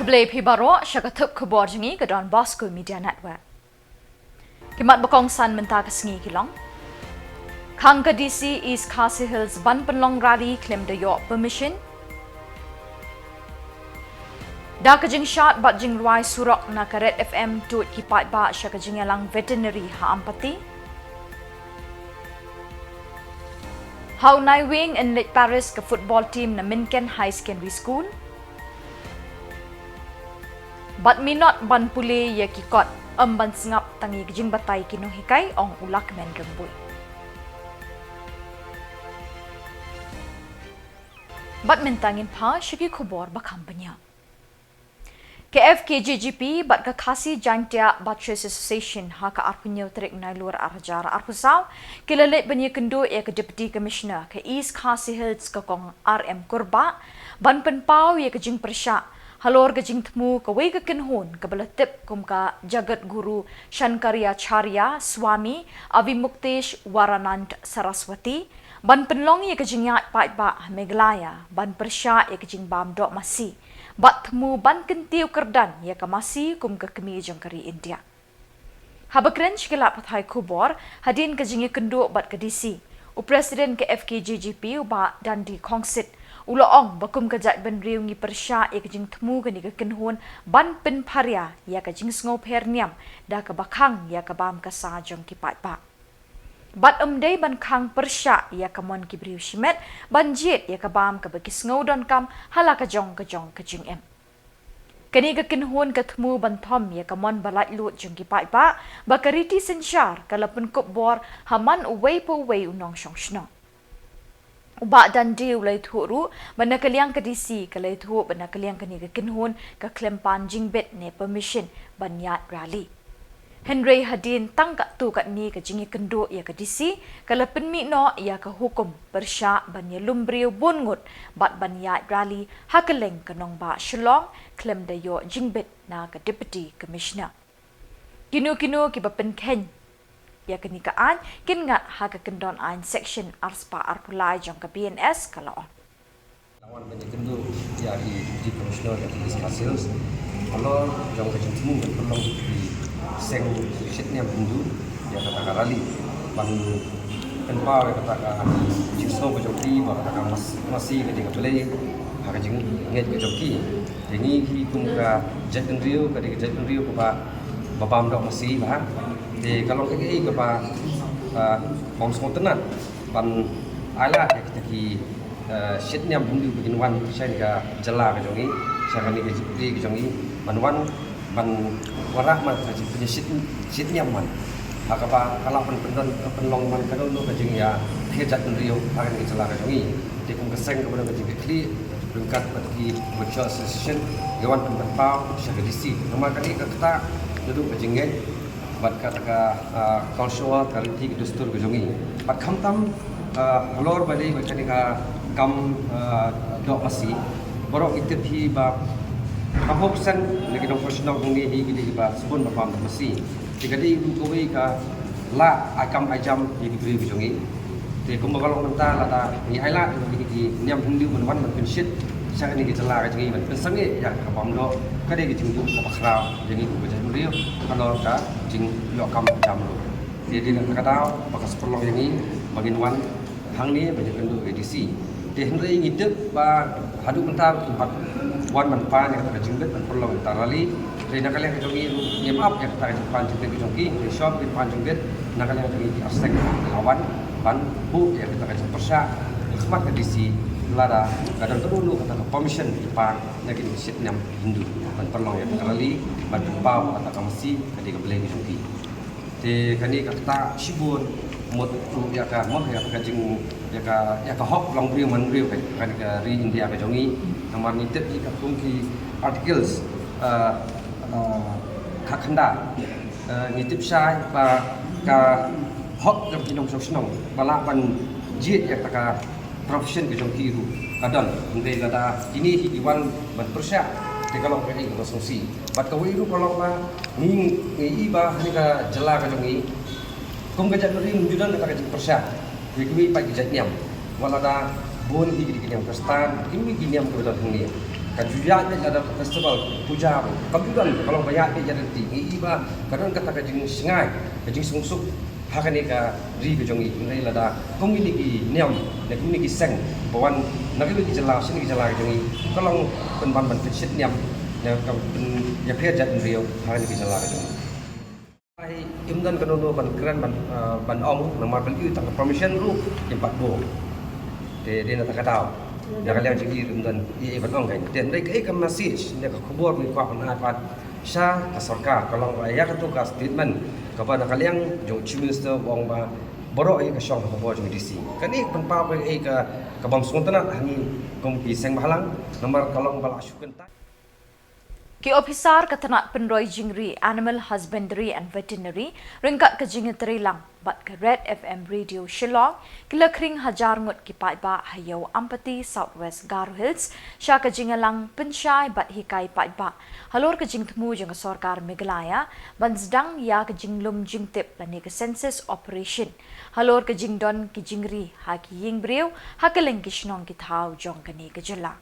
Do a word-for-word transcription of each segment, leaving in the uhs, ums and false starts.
Khublei phi baroh, sha ka thup khubor jong ngi ka Don Bosco Media Network. Ki mat ba kongsan mynta ka sngi ki long: Khang ka D C East Khasi Hills ban pynlong rally khlem da ïoh permission. Da ka jingshad bad jingrwai surok na ka Red F M tuid ki paidbah sha ka jingïalang veterinary ha Ampati. Ha u Naiwieng yn leit pares ka football team na Minken High Secondary School. Bad minot ban pule ïa ki kot, ym ban sngap tang ïa ki jingbatai ki nonghikai, ong u Lahkmen Rymbui. Bad mynta ngin phai sha ki khubor ba kham bniah. Ka F K J G P bad ka Khasi Jaintia Baptist Association ha ka arphew hynñiew tarik Nailur ar hajar arphew saw ki la leit ban ïakynduh ïa ka Deputy Commissioner ka East Khasi Hills ka Kong R M Kurbah ban pynpaw ïa ka jingpyrshah halor ka jingthmu kawei ka kynhun kaba la tip kum ka Jagat Guru Shankaracharya Swami Avimuktesh Varanand Saraswati ban pynlong ïa ka jingïaid paidbah ha Meghalaya ban pyrshah ïa ka jingbam doh masi bad thmu ban kyntiew kyrdan ïa ka masi kum ka kmie jong ka ri India. Haba kren sha ki lad pathai khubor hadien ka jingïakynduh bad ka D C, u President ka F K J G P u Bah Dandi Khongsit u la ong ba kum ka jaitbynriew ngi pyrshah ïa ka jingthmu kane ka kynhun ban pynpharia ïa ka jingsngewpher niam da kaba khang ïa ka bam ka sa jong ki paidbah. Bad ym dei ban khang pyrshah ïa ka mon ki briew shimet ban jied ïa ka bam kaba ki sngew donkam ha la ka jong ka jong ka jingim. Kane ka kynhun ka thmu ban thom ïa ka mon ba laitluid jong ki paidbah ba ka riti synshar ka la pynkup bor ha man uwei pa uwei u nongshong shnong. U Bah Dandi u la ïathuh ruh ba na ka liang ka D C ka la ïathuh ba na ka liang kane ka kynhun ka khlem pan jingbit ne permission ban ïaid rally. Hynrei hadien tang katto katne ka jingïakynduh ïa ka D C ka la pynmih noh ïa ka hukum pyrshah ban ïalum briew bun ngut bad ban ïaid rally ha kylleng ka nongbah Shillong khlem da ïoh jingbit na ka Deputy Commissioner. Kino kino kiba pynkheiñ ïa kane ka aiñ kin ngat ha ka kyndon aiñ section arspah arphew lai jong ka B N S, ka la ong. La wan ban ïakynduh ïa i Deputy Commissioner ka East Khasi Hills halor jong ka jingthmu ban pynlong ki seng shit niam Hindu ïa kata ka rally ban pynpaw ïa kata ka jingsngew ka jong ki ba kata ka mas-, masi ka dei ka blei ha ka jingngeit ka jong ki. Te ngi hi kum ka jaitbynriew ka dei ka jaitbynriew kaba, ba bam doh masi bha. Te ka long kaei kaei kaba, ah, bym sngewtynnat ban ai lad ïa kita ki, eh, shit niam Hindu ba kin wan sha kane ka jylla ka jong ngi, sha kane ka ri ka jong ngi, ban wan ban wanrah man ka jingpynïashit, shit niam man. Ha kaba ka lah ban pyndon, pynlong man kano kano ka jingïapher jaitbynriew ha kane ka jylla ka jong ngi. Te kum ka seng kaba don ka jingkitkhlieh ryngkat bad ki Baptist Association, ngi wan pynpaw sha ka D C. Namar kane ka ktah naduh ka jingngeit bad kata ka, ah, culture, ka riti ka dustur ka jong ngi. Bad khamtam, ah, halor ba dei bad kane ka kam, ah, doh masi, baroh ngi tip hi ba ka hok sen na ki nongshong shnong ngi hi ki dei kiba sbun ba bam doh masi. Te ka dei ruh kawei ka la ai kam ai jam ïa ki briew ki jong ngi. Te kumba ka long mynta lada ngi ai lad ïa kine ki niam Hindu ban wan ban pynshit sha kane ka jylla ka jong ngi ban pynsangeh ïa ka bam doh, ka dei ka jingduh kaba khraw ïa ngi kum ka jaitbynriew halor ka jingïoh kam jam ruh. Te dei na kata ka daw ba ka sa pynlong ïa ngi ba ngin wan hangne ban ïakynduh ïa ka D C. Te hynrei ngi tip ba haduh mynta ki pat wan ban pan ïa kata ka jingbit ban pynlong ïa kata ka rally. Hynrei na ka liang ka jong ngi ruh ngim ap ïa kata ka jingpan jingbit ka jong ki, hynrei shuwa ba kin pan jingbit na ka liang ka jong ngi ki arsek la wan ban buh ïa kata ka jingpyrshah ha khmat ka D C lada ka don kano kano kata ka permission ki pan na kine ki shit niam Hindu ban pynlong ïa kata ka rally ban pynpaw kata ka masi ka dei ka blei ka jong ki. Te kane ka ktah shibun mut ruh ïa ka, mo, ïa ka jing, ïa ka, ïa ka hok long briew man briew ka, kane ka ri India ka jong ngi. Namar ngi tip hi ka kum ki articles, eh, eh, khatkhynda. Eh, ngi tip shai ba ka hok jong ki nongshong shnong ba lah ban jied ïa kata ka profession ka jong ki ruh ka don. Hynrei lada kine hi ki wan ban pyrshah te ka long kaei kaba sngewsih. Bad kawei ruh ka long ba ngi, ngi i ba ha kane ka jylla ka jong ngi kum ka jaitbynriew ngim ju don kata ka jingpyrshah ïa kiwei pat ki jait niam. Wat lada bun hi ki dei ki niam Khristan, kiwei ki niam kiba don hangne. Ka ju ïaid beit lada festival puja ba kam ju don, ka long ba ïaid beit ïa lynti. Ngi i ba ka don kata ka jingsngew, ka jingsngewsuk ha kane ka ri ka jong ngi. Hynrei lada kum kine ki niam ne kum kine ki seng ba wan na kine ki jylla sha kine ki jylla ka jong ngi, ka long pynban ban pynshit niam ne ka pynïapher jaitbynriew ha kane ka jylla ka jong ngi. Ai, ym don kano kano ban kren ban, eh, ban ong, namar ban ïoh tang ka permission ruh kim pat buh. Te dei na kata ka daw, na ka liang jong ngi ym don ei ei ban ong kein. Te hynrei kaei ka message ne ka khubor ngi kwah ban ai pat sha ka sorkar, ka long ba ïa kato ka statement kaba na ka liang jong u Chief Minister u ong ba baroh ïa ka shong ha ka bor jong u D C. Kane ka pynpaw kaei ka, ka bym sngewtynnat ha ngi kum ki seng bhalang, namar ka long ba la shu kyntait. Ki ophisar ka tnat pynroi jingri, Animal Husbandry and Veterinary, ryngkat ka jingïatreilang bad ka Red F M Radio Shillong, ki la khring hajar ngut ki paidbah ha Ïew Ampati, South West Garo Hills, sha ka jingïalang pynshai bad hikai paidbah halor ka jingthmu jong ka sorkar Meghalaya ban sdang ïa ka jinglum jingtip lane ka census operation halor ka jingdon ki jingri ha ki ïing briew ha kylleng ki shnong ki thaw jong kane ka jylla.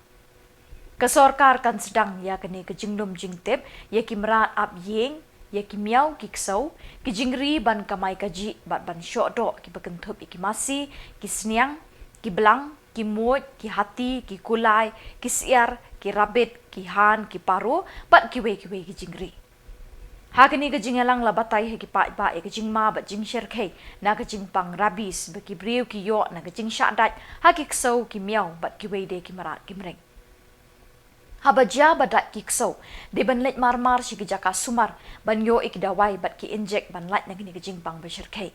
Ka sorkar kan sdang ïa kane ka jinglum jingtip ïa ki mrad ap ïing, ïa ki miaw ki ksew, ki jingri ban kamai kajih bad ban shoh doh kiba kynthup ïa ki masi, ki sniang, ki blang, ki muid, ki hati, ki kulai, ki syiar, ki rabbit, ki han, ki paro bad kiwei kiwei ki jingri. Ha kane ka jingïalang la batai ha ki paidbah ïa ka jingma bad jingshyrkhei na ka jingpang rabies ba ki briew ki ïoh na ka jingshah dait ha ki ksew, ki miaw bad kiwei de ki mrad ki mreng. Haba jia ba dait ki ksew, dei ban leit mar mar sha ki jaka sumar ban ïoh ïa ki dawai bad ki injek ban lait na kane ka jingpang ba shyrkhei.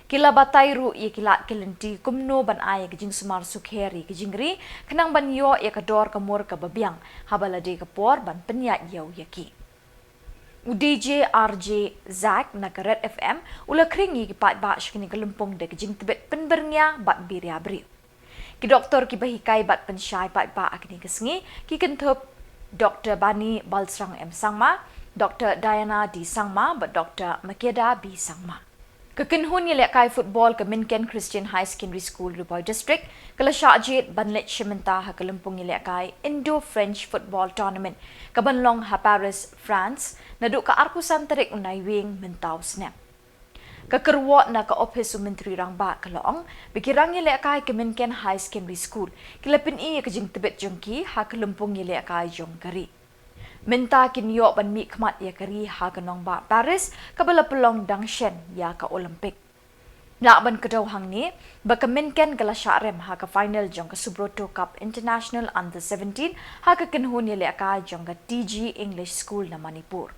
Ki la batai ruh ïa ki lad ki lynti kumno ban ai ïa ka jingsumar sukher ïa ki jingri, khnang ban ïoh ïa ka dor ka mur kaba biang haba la dei ka por ban pynïaid ïew ïa ki. U D J R J Zack na ka Red F M u la khring ïa ki paidbah sha kane ka lympung da ka jingtbit pynbyrngia bad biria briew. Ki doktor kiba hikai bad pynshai paidbah ha kane ka sngi ki kynthup Doktor Bani Balsrang M Sangma, Doktor Diana D Sangma bad Doktor Makeda B Sangma. Ka kynhun ïalehkai football ka Minken Christian High Secondary School, Ri Bhoi District, ka la shah jied ban leit sha mynta ha ka lympung ïalehkai Indo-French Football Tournament, ka ban long ha Paris, France, naduh ka arphew san tarik u Naiwieng mynta u snem. Ka kyrwoh na ka ophis u Myntri Rangbah ka la ong ba ki rang ïalehkai ka Minken High Secondary School ki la pyni ïa ka jingtbit jong ki ha ka lympung ïalehkai jong ka ri. Mynta kin ïoh ban mihkhmat ïa ka ri ha ka nongbah Paris kaba la pynlong dang shen ïa ka Olympic. Lah ban kdew hangne ba ka Minken ka la shah rem ha ka final jong ka Subroto Cup International Under seventeen ha ka kynhun ïalehkai jong ka T G English School na Manipur.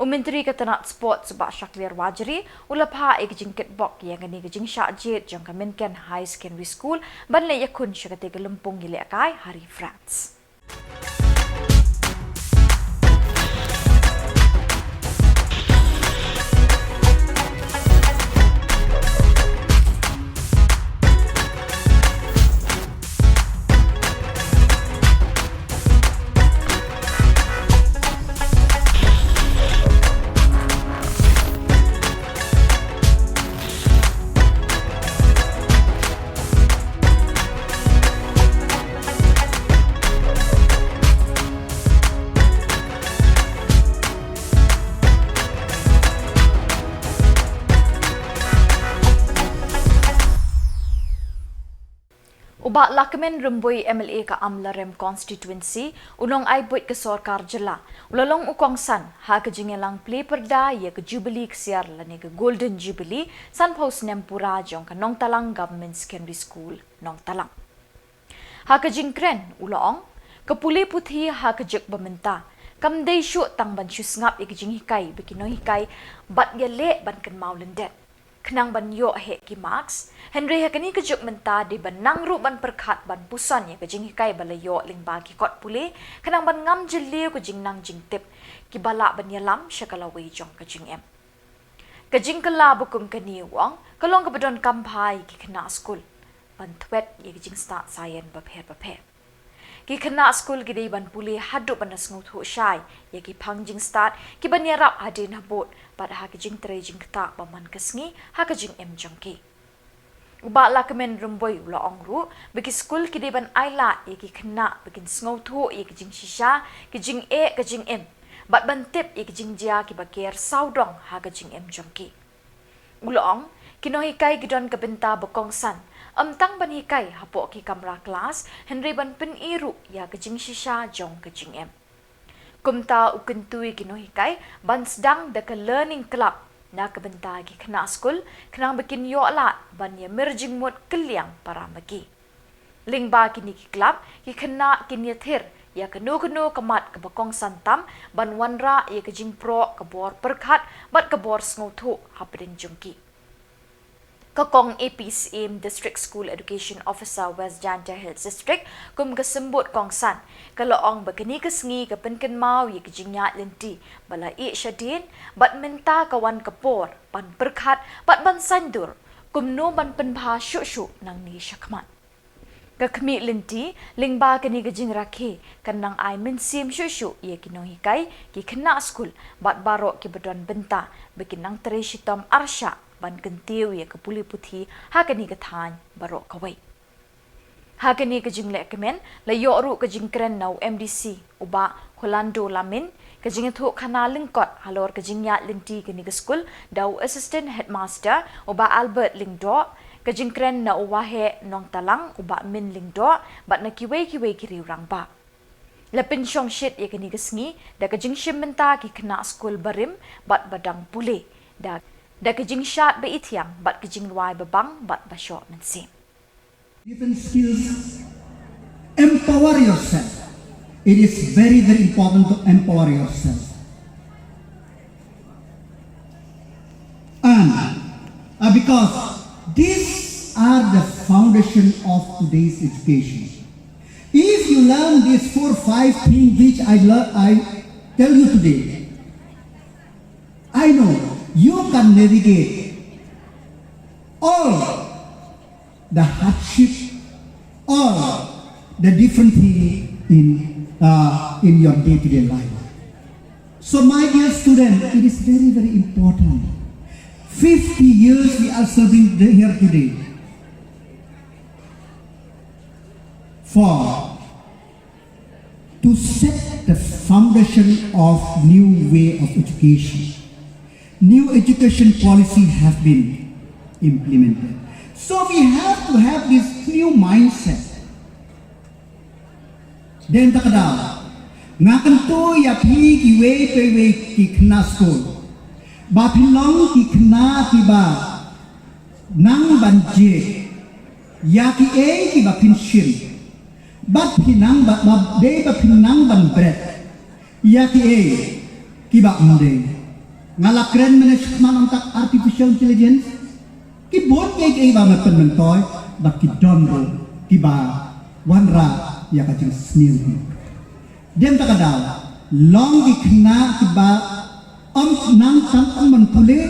U Myntri ka tnat Sports u Bah Shakliar Warjri u la phah ïa ka jingkitbok ïa kane ka jingshah jied jong ka Minken High Secondary School ban leit ïakhun sha katei ka lympung ïalehkai ha ri France. U Bah Lahkmen Rymbui, M L A ka Amlarem Constituency, u nongai buit ka sorkar jylla, u la long u kongsan ha ka jingïalang plie pyrda ïa ka Jubilee ksiar lane ka Golden Jubilee sanphew snem pura jong ka Nongtalang Government Secondary School, Nongtalang. Ha ka jingkren u la ong, ka pule puthi ha ka juk ba mynta kam dei shuh tang ban shu sngap ïa ka jinghikai ba ki nonghikai bad ïaleh ban kynmaw lyndet khnang ban ïoh heh ki marks, hynrei ha kane ka juk mynta dei ban nang ruh ban pyrkhat ban puson ïa ka jinghikai ba la ïoh lyngba ki kot pule khnang ban ngam jylliew ka jingnang jingtip kiba lah ban ïalam sha ka lawei jong ka jingim. Ka jingkylla ba kum kane, u ong, ka long kaba donkam bha ïa ki khynnah skul ban thwet ïa ki jingstad science bapher bapher. Ki khynnah skul ki dei ban pule haduh ban da sngewthuh shai ïa ki phang jingstad ki ban ïarap hadien habud bad ha ki jingtrei jingktah ba man ka sngi ha ka jingim jong ki. U Bah Lahkmen Rymbui u la ong ruh ba ki skul ki dei ban ailad ïa ki khynnah ba kin sngewthuh ïa ki jingshisha, ki jingeh ka jingim, bad ban tip ïa ki jingjia kiba ker sawdong ha ka jingim jong ki. U la ong, ki nonghikai ki don ka bynta ba kongsan, ym tang ban hikai hapoh ki kamra klas, hynrei ban pyni ruh ïa ka jingshisha jong ka jingim. Kumta u kyntu ïa ki nonghikai ban sdang da ka learning club na ka bynta ki khynnah skul, khnang ba kin ïoh lad ban ïamir jingmut kylliang para ma ki. Lyngba kine ki club, ki khynnah kin ïathir ïa kano kano ka mat kaba kongsan tam ban wanrah ïa ka jingproh ka bor pyrkhat bad ka bor sngewthuh hapdeng jong ki. Ka Kong A P Syiem, District School Education Officer, West Jaintia Hills District, kum ka symbud kongsan, ka la ong ba kane ka sngi ka pynkynmaw ïa ka jingïaid lynti ba la ïeh shadien, bad mynta ka wan ka por ban pyrkhat bad ban saiñdur kumno ban pynbha shuh shuh nangne shakhmat. Ka khmih lynti lyngba kane ka jingrakhe kan nang ai mynsiem shuh shuh ïa ki nonghikai, ki khynnah skul bad baroh kiba don bynta ba kin nang trei shitom arshah ban kyntiew ïa ka pule puthi ha kane ka thaiñ baroh kawei. Ha kane ka jinglehkmen la ïoh ruh ka jingkren na u M D C, u Bah Hulando Lamin, ka jingïathuhkhana lyngkot halor ka jingïaid lynti kane ka skul da u Assistant Headmaster, u Bah Albert Lyngdoh, ka jingkren na u Waheh Nongtalang, u Bah Min Lyngdoh, bad na kiwei kiwei ki riew rangbah. La pynshongshit ïa kane ka sngi da ka jingshim bynta ki khynnah skul barim bad ba dang pule, da, da ka jingshad ba ithiang bad ka jingrwai ba bang bad ba shoh mynsiem. Different skills. Empower yourself. It is very, very important to empower yourself. And uh, because these are the foundation of today's education. If you learn these four, five things which I, lear- I tell you today, I know you can navigate all the hardship or the different thing in, uh, in your day-to-day life. So my dear student, it is very, very important. fifty years we are serving the- here today for to set the foundation of new way of education. New education policy have been implemented. So we have to have this new mindset. Dei na kata ka daw nga kyntu ïa phi kiwei pa kiwei ki khynnah skul ba phin long ki khynnah kiba nang ban jied ïa kiei kiba phin shim. Bad phin nang ba, ba dei ba phin nang ban bret ïa kiei kiba ym dei. Nga la kren mynne shakhmat ong tang artificial intelligence. Ki bun kiei kiei ba me pynmyntoi bad ki don ruh kiba wanrah ïa ka jingsniew. Dei na kata ka daw long ki khynnah kiba ym nang tang ym ban pule,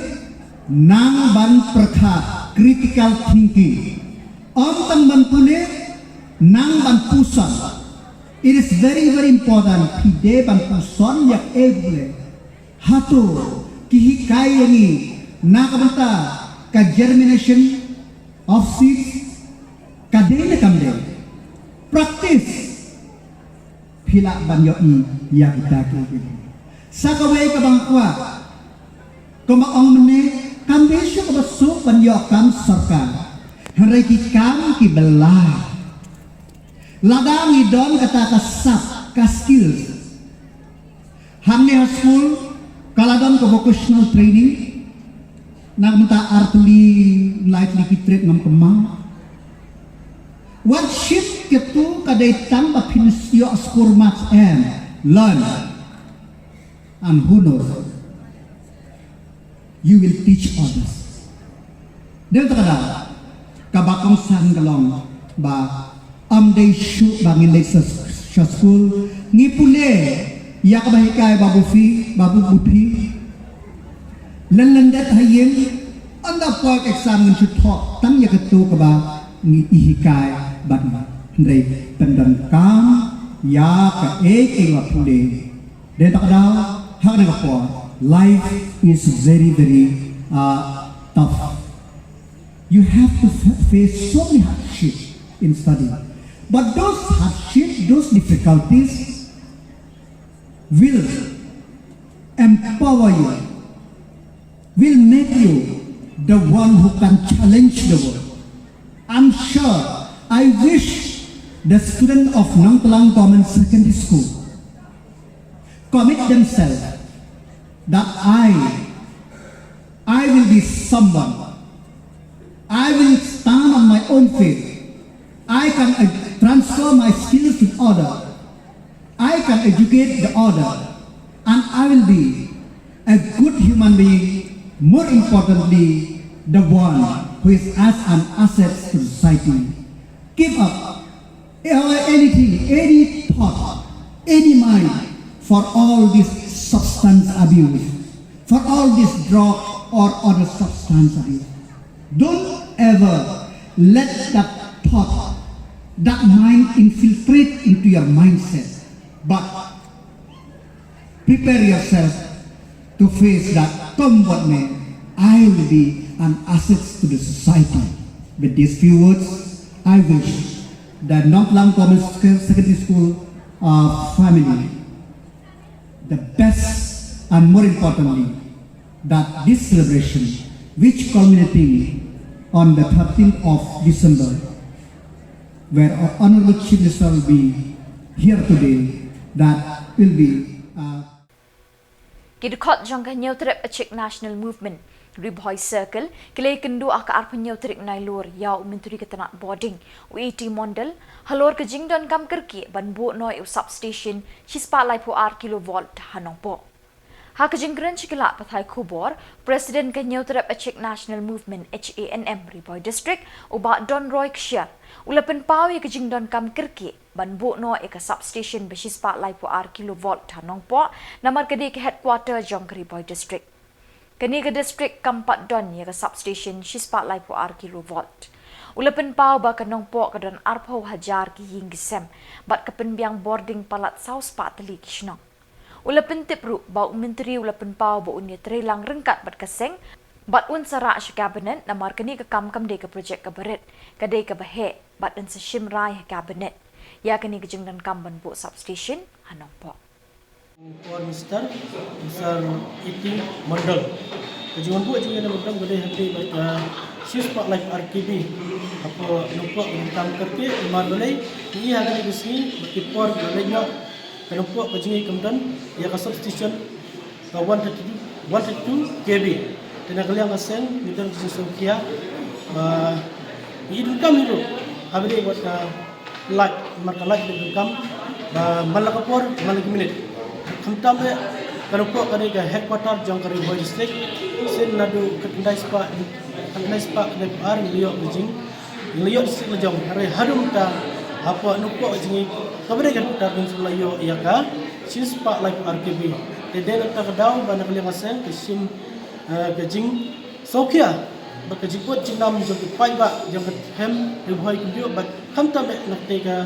nang ban pyrkhat, critical thinking. Ym tang ban pule, nang ban puson. It is very, very important. Phi dei ban puson ïa kiei pule. Hato ki hikai ïa ngi na ka bynta ka germination of seeds? Ka dei ne kam dei? Practice. Phi lah ban ïohi ïa kita ki. Sa kawei kaba nga kwah, kumba ong mynne, kam dei shuh kaba suk ban ïoh kam sorkar, hynrei ki kam kiba lai. Lada ngi don kata ka sap, ka skills, hangne ha skul ka la don ka vocational training. Na ka bynta artylli, laitylli ki trade ngam kynmaw. Wat shim kito ka dei tang ba phin ïoh score marks and learn. And who knows? You will teach others. Dei na kata ka daw kaba kongsan ka long ba ym dei shuh ba ngin leit sha, sha skul ngi pule ïa kaba hikai babu phi, babu phi. Lyndet ha ïing, ynda poi exam ngin shu thoh tang ïa kato kaba ngi hikai bad ngi. Hynrei pyndonkam ïa kaei kaei ba pule. Dei na kata ka daw, ha kane ka por, life is very, very uh, tough. You have to fa- face so many hardships in study. But those hardships, those difficulties will empower you, will make you the one who can challenge the world. I'm sure, I wish the student of Nongtlang Government Secondary School commit themselves that I, I will be someone. I will stand on my own feet. I can uh, transfer my skills to other. I can educate the other. And I will be a good human being. More importantly, the one who is as an asset to society. Give up uh, anything, any thought, any mind for all this substance abuse, for all this drug or other substance abuse. Don't ever let that thought, that mind infiltrate into your mindset. But prepare yourself to face that. Come what may, I will be an asset to the society. With these few words, I wish the Nongtlang Government Secondary School uh, family the best and more importantly that this celebration, which culminating on the thirteenth of December, where our Honorable Chief Minister will be here today, that will be uh, Ki dkhot jong ka Hynñiewtrep Achik National Movement, Ri Bhoi Circle, ki la ïakynduh ha ka arphew hynñiew tarik Nailur ïa u Myntri ka tnat Bording, u A T Mondal, halor ka jingdonkam kyrkieh ban buh noh ïa u substation shispah laiphew ar kilovolt ha Nongpoh. Ha ka jingkren sha ki lad pathai khubor, President ka Hynñiewtrep Achik National Movement, H A N M, Ri Bhoi District, u Bah Donroy Kshiar, u la pynpaw ïa ka jingdonkam kyrkieh ban buh noh ïa ka substation ba shispah laiphew ar kilovolt ha Nongpoh, namar ka dei ka headquarter jong ka Ri Bhoi District. Kane ka district kam pat don ïa ka substation shispah laiphew ar kilovolt. U la pynpaw ba ka Nongpoh ka don arphew hajar ki ïing ki sem, bad ka pynbiang bording palat saw spah tylli ki shnong. U la pyntip ruh ba u Myntri u la pynpaw ba un ïatreilang ryngkat bad ka seng, bad un sa rah sha Cabinet namar kane ka kam kam dei ka projek kaba rit, ka dei kaba heh, bad un sa shim rai ha Cabinet ïa kane ka jingdonkam ban buh substation ha Nongpoh. Power Minister, Mister A T Mondal. Ka jingwan buh jingïadei bad ka dei hynrei bad ka shispah laiphew ar K V. Hapoh Nongpoh ka jingdonkam kyrkieh, namar balei, ngi ïa kane ka sngi bad ki por ba leit noh, ka Nongpoh ka jingïeit kam don ïa ka substation ka one thirty-two, one thirty-two K V. Te na ka liang ka seng ngi don ka jingsngewkhia ba ngi donkam hi ruh ha ba dei wat ka light, namar ka light ka donkam ba man la ka por man la ki minit. Khamtam eh ka Nongpoh ka dei ka headquarter jong ka Ri Bhoi District. Sien naduh ka khyndai spah, ka khyndai spah khyndai phew ar ngi la ïoh ka jing Ngi la ïoh district la jong, hynrei haduh mynta hapoh Nongpoh ka jingïeit kaba dei ka headquarter ngi shu la ïoh ïa ka shispah laiphew ar K V. Te dei na kata ka daw ba na ka liang ka seng ka shim eh, ka jingsngewkhia bad ka jingkut jingnam jong ki paidbah jong ka them Ri Bhoi kumjuh bad khamtam eh na katei ka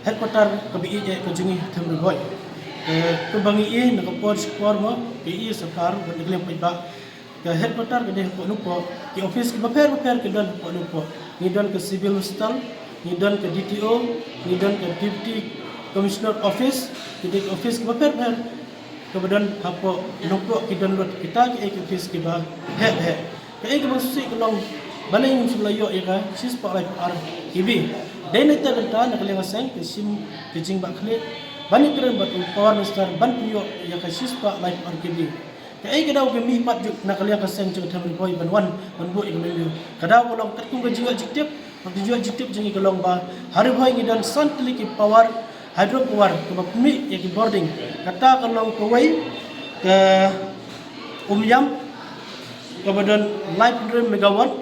headquarter kaba ïeit eh ka jong ngi ha them Ri Bhoi. Te kumba ngi ïohi na ka por sha ka por mo ka ïohi sorkar bad na ka liang paidbah. Ka headquarter ka dei hapoh Nongpoh, ki office kiba pher bapher ki don hapoh Nongpoh. Ngi don ka Civil Hospital, ngi don ka D T O, ngi don ka Deputy Commissioner Office, ki dei ki office kiba pher bapher kaba don hapoh Nongpoh, ki don lut kita kiei ki office kiba heh heh. Kaei kaba sngewsih ka long balei ngim shym la ïoh ïa ka shispah laiphew ar K V. Dei na kata ka bynta na ka liang ka seng ka shim ka jingbahkhlieh ban ïakren bad u Power Minister ban pynïoh ïa ka shispah laiphew ar K V. Kaei ka daw ka mih pat jong na ka liang ka seng jong ka them Ri Bhoi ban wan ban buh ïa ka Menlo. Ka daw ka long katkum ka jingïoh jingtip, ka jingïoh jingtip jong ngi ka long ba ha Ri Bhoi ngi don san tylli ki power, hydro power kaba pynmih ïa ki bording. Kata ka long kawei ka Umiam kaba don laiphew hynriew megawatt,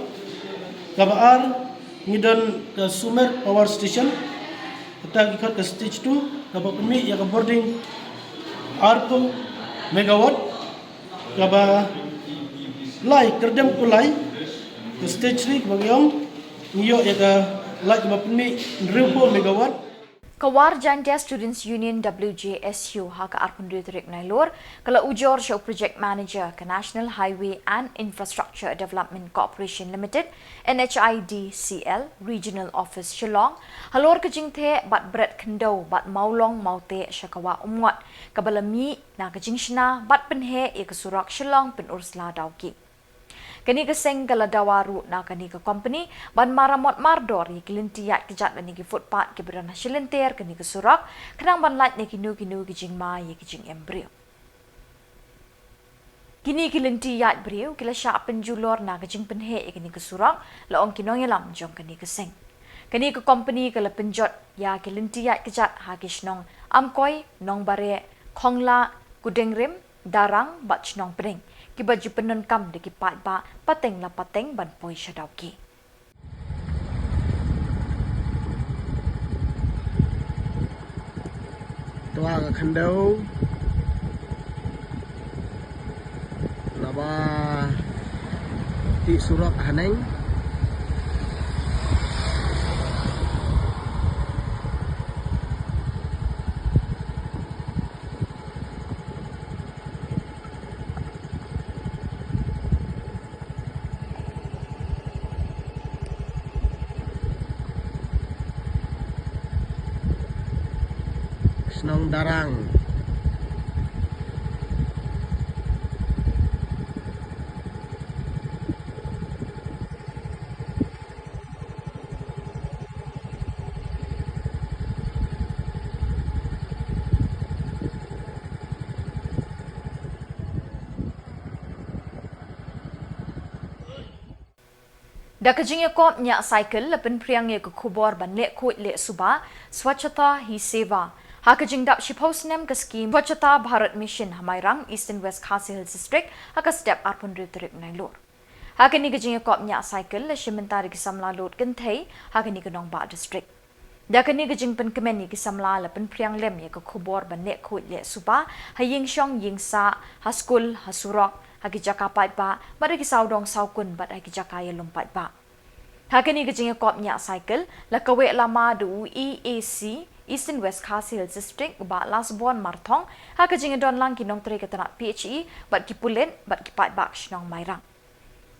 kaba ar ngi don ka Sumer Power Station, kata ki khot ka stage two kaba pynmih ïa ka bording arphew megawatt. Kaba lai, Kyrdem Kulai, ka stage three kaba ngi ong ngi ïoh ïa ka light kaba pynmih hynriewphew megawatt. Ka War Jaintia Students Union, W J S U, ha ka arphew hynriew tarik Nailur, ka la ujor sha u Project Manager ka National Highway and Infrastructure Development Corporation Limited, N H I D C L, Regional Office Shillong, halor ka jingtheh bad bret khyndew bad mawlong mawteh sha ka Wah Umngot, kaba la mih na ka jingshna bad pynheh ïa ka surok Shillong Pynursla Dawki. Kane ka seng ka la dawa ruh na kane ka company ban maramot mardor ïa ki lynti ïaid kjat lane ki footpath kiba don ha shilynter kane ka surok, khnang ban lait na kino kino ki jingma ïa ki jingem briew. Kine ki lynti ïaid briew ki la shah pynjulor na ka jingpynheh ïa kane ka surok, la ong ki nongïalam jong kane ka seng. Kane ka company ka la pynjot ïa ki lynti ïaid kjat ha ki shnong Amkoi, Nongbareh, Khongla, Kudengrim, Darrang bad Shnong Pdeng, kiba ju pyndonkam da ki paidbah pateng la pateng ban poi sha Dawki. Twa ka khyndew, naba tih surok haneng. Shnong Darrang. Da ka jingïakop ñiah cycle la pynphriang ïa ka khubor ban leh khuid leh suba, Swachhata Hi Seva, ha ka jingdap shiphew snem ka skhim Swachhata Bharat Mission ha Mairang, Eastern West Khasi Hills District, ha ka step arphew hynriew tarik Nailur. Ha kane ka jingïakop ñiah cycle la shim bynta da ki samla lut kynthei ha kane ka nongbah district. Da kane ka jingpynkmen ïa ki samla la pynphriang lem ïa ka khubor ban leh khuid leh suba ha ïing shong ïing sah, ha skul, ha surok, ha ki jaka paidbah bad ha ki sawdong sawkun bad ha ki jaka ïalum paidbah. Ha kane ka jingïakop ñiah cycle la kaweh lama da u E A C Eastern West Khasi Hills District, u Bah Lasbon Marthong, ha ka jingïadon lang ki nongtrei ka tnat P H E bad ki pulit bad ki paidbah shnong Mairang.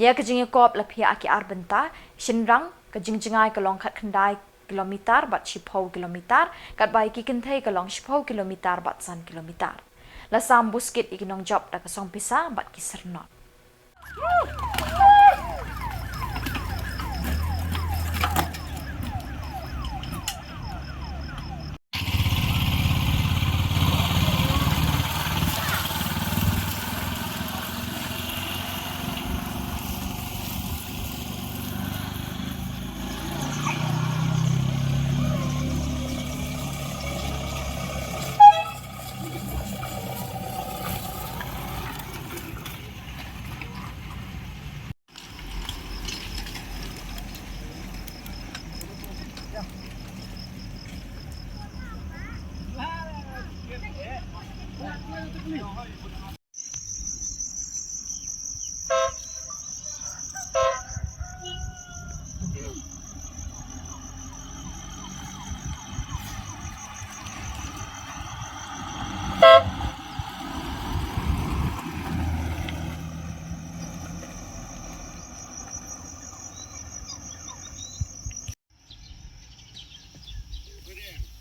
Ïa ka jingïakop la phiah ha ki ar bynta, shynrang ka jingjngai ka long khatkhyndai kilometer bad shiphew kilometer, katba ïa ki kynthei ka long shiphew kilometer bad san kilometer. La sam buskit ïa ki nongjop da ka song pisa bad ki syrnod.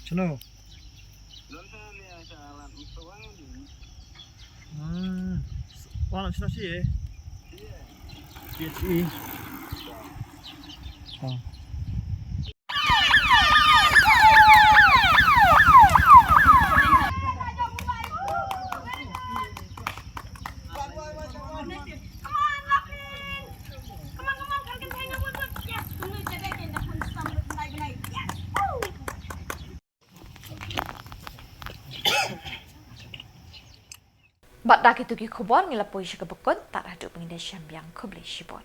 Chalo. Hmm. Wala chalo si eh. P H E. Oh. Bad da kito ki khubor ngi la poi sha kaba kut, tad haduh ban ïashem biang, khublei shibun.